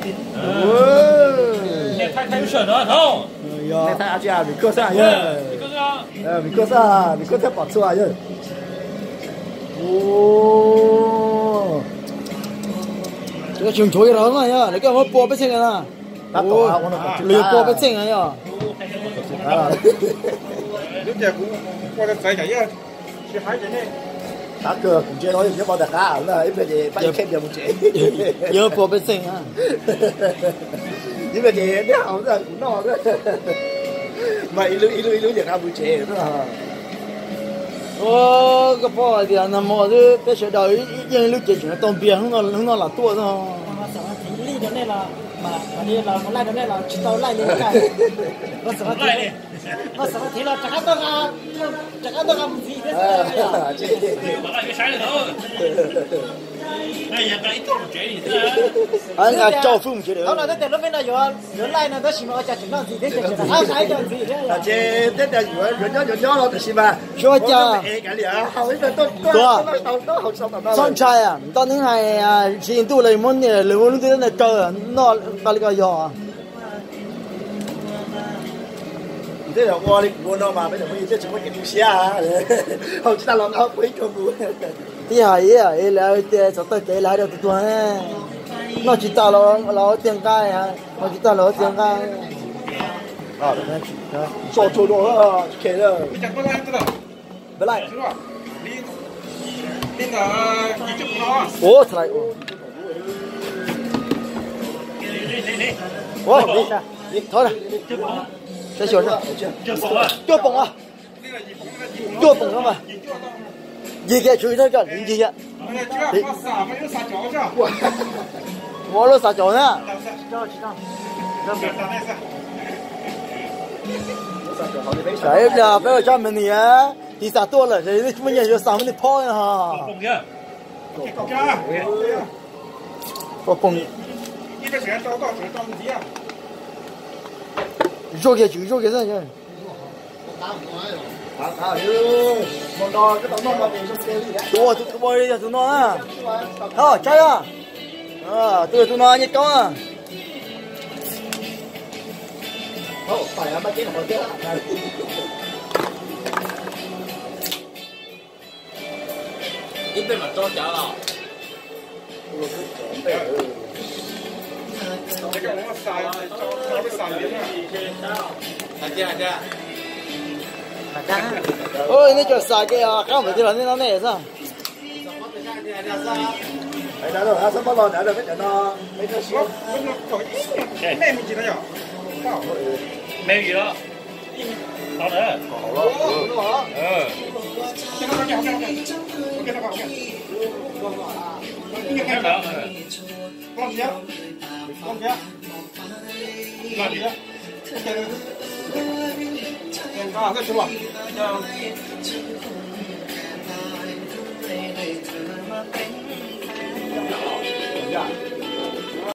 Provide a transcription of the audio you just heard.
Ua, nej thaij thaij lub sij hawm no thaum. Yog nej thaij a tsi a, vim koj xwb yog. Vim koj xwb, vim koj thiaj pom txhua yog. Ua, tsis nchuav rau na yog, lawv koj muab pua peb txheej na. Tab tom ua no kom tsis, lawv yuav pua peb txheej na yog. Lub tias kuv ua txawv yom, tsis hais ces nej. Tab kawg kuv ntsia no yog nyob pov tag qab na, ib pliag ces pab ib kheej mus tsev. Yuav pua peb txheej na. Ib pliag ces neb haus kuv noj na. Mas ib lub ib lub ib lub ces qab mus tsev na. Ua, koj paub hais tias nag hmo xwb peb sawv daws ib yeej ib lub cev tseem tau npias hnub no lam tuaj no. Nqa tsau fwj mus tsev lawm. Ces tej tias yuav yuav nyob yuav nyob los tab sis mas, ua cas, tuaj, txhob ntshai, nto neeb hais, tsis ntuj lawv muab niam lawv muab lub ntuj teb ntawd raws noj nqa li ko yog. Neb ua li kuv ua no mas peb cov phooj ywg thiaj tsis muaj kev tu siab. Haus tsis tag los nqa pua ib tug mus. Tib hais ib lawv tias txog tawg kev lawv hais rau tus tuag, noj tsis tag los ua tiag nqa, noj tsis tag los ua tiag nqa. Ua, thov na, cuaj poom a, cuaj poom no mas. Ncig kiag tswv no, ncig kiag. Ua lub xav cov na. Ib pliag peb ua tsob me nis, tiv xav tuaj lawm, muaj nyiaj yuav xav muaj nyiaj phob no. Zuaj kiag tswv zuaj kiag xwb. Tus ua tus ua yog tus no na. Thov tsaib os. Tus ua tus no nyiaj kaub na. Ib pliag mam tso cav los. Ua, nej cov xav kev qab npawg twg los nej no nej xwb.